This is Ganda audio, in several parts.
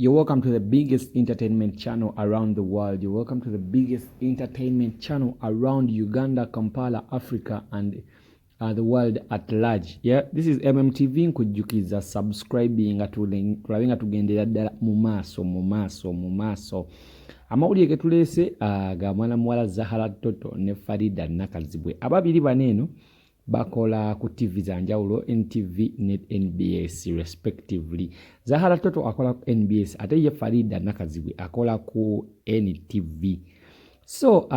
You're welcome to the biggest entertainment channel around the world. You're welcome to the biggest entertainment channel around Uganda, Kampala, Africa, and the world at large. Yeah, this is MMTV. Nkujjukiza subscribing nga tulabe nga tugendera ddala mu maaso mu maaso mu maaso. Amawulire ge tuleese ga mwana muwala Zahara Toto ne Farida Nakazibwe. Ababiri bano eno bakola ku TV za njawulo, NTV ne NBS respectively. Zahara Toto akola ku NBS, ate ye Farida Nakazibwe akola ku NTV. So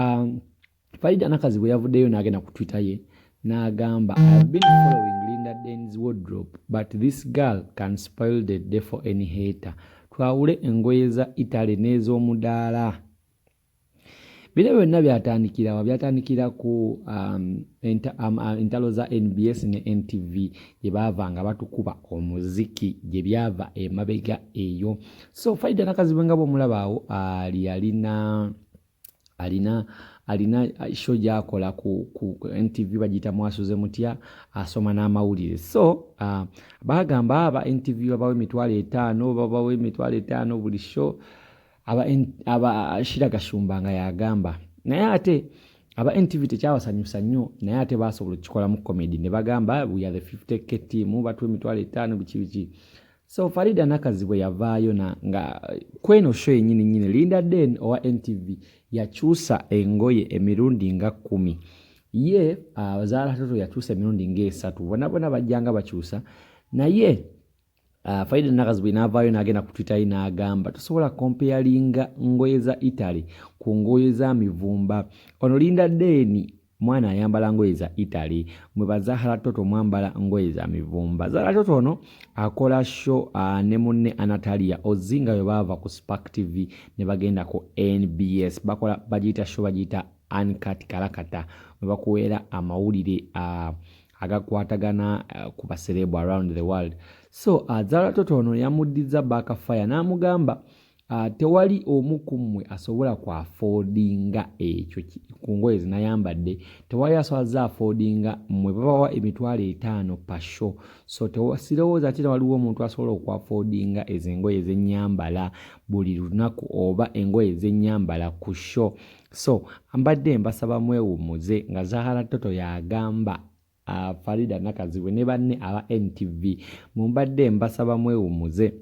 Farida Nakazibwe yavuddeyo n'agenda ku Twitter ye n'agamba, "I have been following Linda Den's wardrobe, but this girl can spoil the day for any hater. Twawule engoye za Italy n'ez'omudaala." Bino byonna byatandikira wa? Byatandikira ku entalo za NBS ne NTV gye baava nga batukuba omuziki, gye byava emabega eyo. So Farida Nakazibwe nga bw'omulaba awo ali alina show gy'akola ku NTV, bagiyita Mwasuze Mutya, asoma n'amawulire. So bagamba aba NTV babawa 50,000, babawa 50,000 buli show, aba Shira Gashumba nga yagamba. Naye ate aba NTV tekyabasanyusa nnyo, naye ate basobola okukikolamu comedy ne bagamba, "We are the 50K team, batuwa 50,000," biki biki. So Farida Nakazibwe yavaayo na nga kweno show yennyini nnyini, Linda Den owa NTV yakyusa engoye emirundi nga 10, ye Zahara Toto yakyusa emirundi ng'esatu. Bonna bonna bajjanga bakyusa, naye Farida Nakazibwe n'avaayo n'agenda ku Twitter ye n'agamba, "Tosobola comparinga ngoye za Italy ku ngoye za mivumba. Ono Linda Den mwana ayambala ngoye za Italy, mwe ba Zahara Toto mwambala ngoye za mivumba." Zahara Toto ono akola show ne munne Anatalia Ozinga, bwe baava ku Spark TV ne bagenda ku NBS, bakola bagiyita show bagiyita Uncut Kalakata, mwe bakuweera amawulire agakwatagana ku baserebu around the world. So Zahara Toto ono yamuddiza backfire n'amugamba, tewali omu ku mmwe asobola ku affordinga ekyo ku ngoye zinayambadde, tewali asobola za affordinga. Mmwe babawa 50,000 per show, so sirowooza ati waliwo omuntu asobola oku affordinga ezo engoye zennyambala buli lunaku oba engoye zennyambala ku show. So mbadde mbasaba mwewummuze." Nga Zahara Toto yagamba Farida Nakazibwe ne banne aba NTV, mumbadde mbasaba mwewummuze.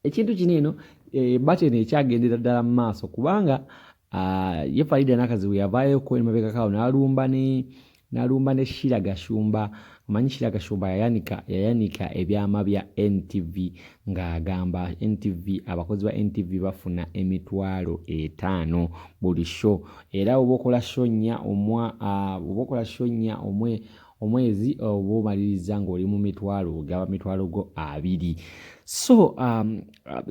Ekintu kino eno bateno ekyagendera ddala mu maaso, kubanga ye Farida Nakazibwe yavaayoko emabegakawo n'alumba ne Shira Gashumba. Omanyi Shira Gashumba yayanika ebyama bya NTV ng'agamba NTV, abakozi ba NTV bafuna 50,000 buli show, era oba okola show nnya omwa oba okola show nnya omwe omwezi, oba omaliriza ng'oli mu mitwalo, ogaba mitwalo go abiri. So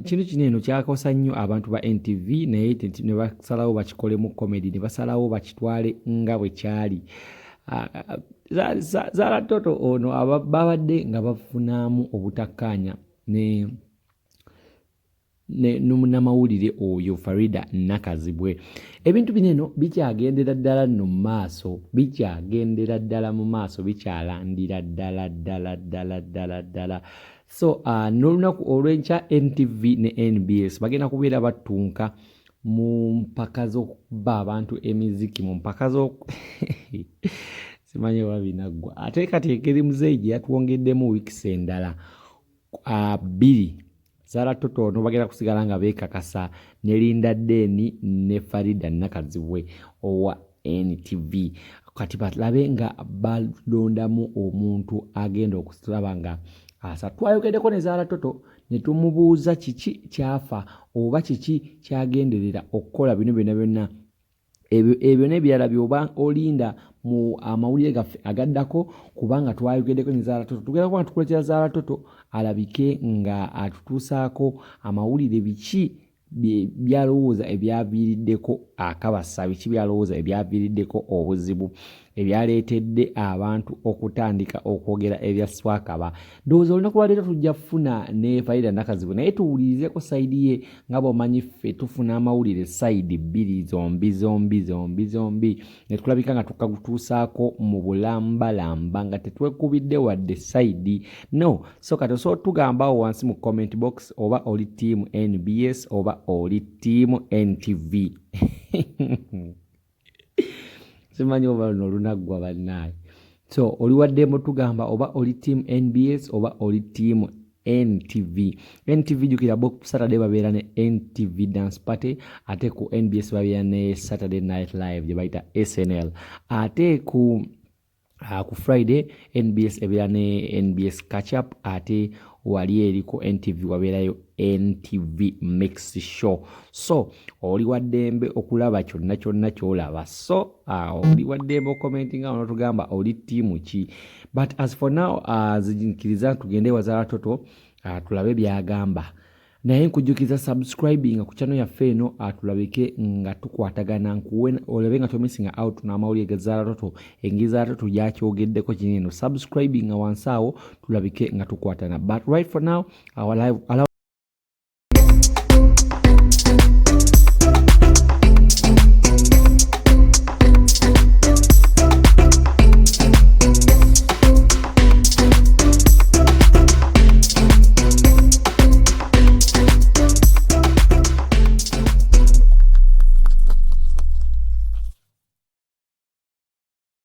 kintu kino eno kyakosa nnyo abantu ba NTV, naye ne basalawo bakikolemu comedy, ne basalawo bakitwale nga bwe kyali. Zahara Toto ono babadde nga bafunamu obutakkaanya ne n'omunnamawulire oyo Farida Nakazibwe. Ebintu bino eno bikyagendera ddala nno mu maaso, bikyagendera ddala mu maaso, bikyalandira ddala ddala ddala ddala ddala. So n'olunaku olw'enkya NTV ne NBS bagenda kubeera battunka mu mpaka z'okuba abantu emiziki, mu mpaka z'o simanyi oba binaggwa. Ate kati engeri muzeeyi gye yatwongeddemu wiikisi endala 2, Zahara Toto ono bagenda kusigala nga beekakasa ne Linda Deni ne Farida Nakazibwe owa NTV. Kati balabe nga balondamu omuntu agenda okulaba nga asa. Twayogeddeko ne Zahara Toto ne tumubuuza kiki kyafa oba kiki kyagenderera okukola bino byonna byonna. Ebyo n'ebirala by'oba olinda mu amawulire gaffe agaddako, kubanga twayogeddeko ne Zahara Toto. Tugenda kuba nga tukuleetera Zahara Toto alabike nga atutuusaako amawulire, biki byalowooza ebyaviiriddeko akabasa, biki byalowooza ebyaviiriddeko obuzibu. Ebyaleetedde abantu okutandika okwogera ebya Swakaba. Ndowooza olunaku lwaleero tujja kufuna ne Farida Nakazibwe, naye tuwulirizeko sayidi ye. Nga bw'omanyi, ffe tufuna amawulire sayidi bbiri zombi zombi zombi zombi, ne tulabika nga tukagutuusaako mu bulambalamba nga tetwekubidde wadde sayidi no. So kati osobola tugambawo wansi mu comment box oba oli team NBS oba oli team NTV. Simanyi oba luno olunaggwa, bannaaye. So oli waddembe tugamba oba oli team NBS oba oli team NTV. NTV, jukira bo Saturday babeera ne NTV Dance Party, ate ku NBS babeera ne Saturday Night Live gye bayita SNL, ate ku Friday NBS ebeera ne NBS Catch-Up, ate wali eri ku NTV wabeerayo NTV Mix Show. So oli waddembe okulaba kyonna kyonna kyolaba. So oli waddembe ocommentinga notugamba oli ttiimu ki. But as for now, zinkiriza tugende wazala Toto, tulabe byagamba. Naye nkujjukiza, subscribing ku channel yaffe eno, atulabike nga tukwatagana, nkuwe olabe nga tomissinga out n'amawulire ga Zaala Toto, engeri Zaala Toto gyakyogeddeko kini eno. Subscribing wansi awo, tulabike nga tukwatana. But right for now, our live, allow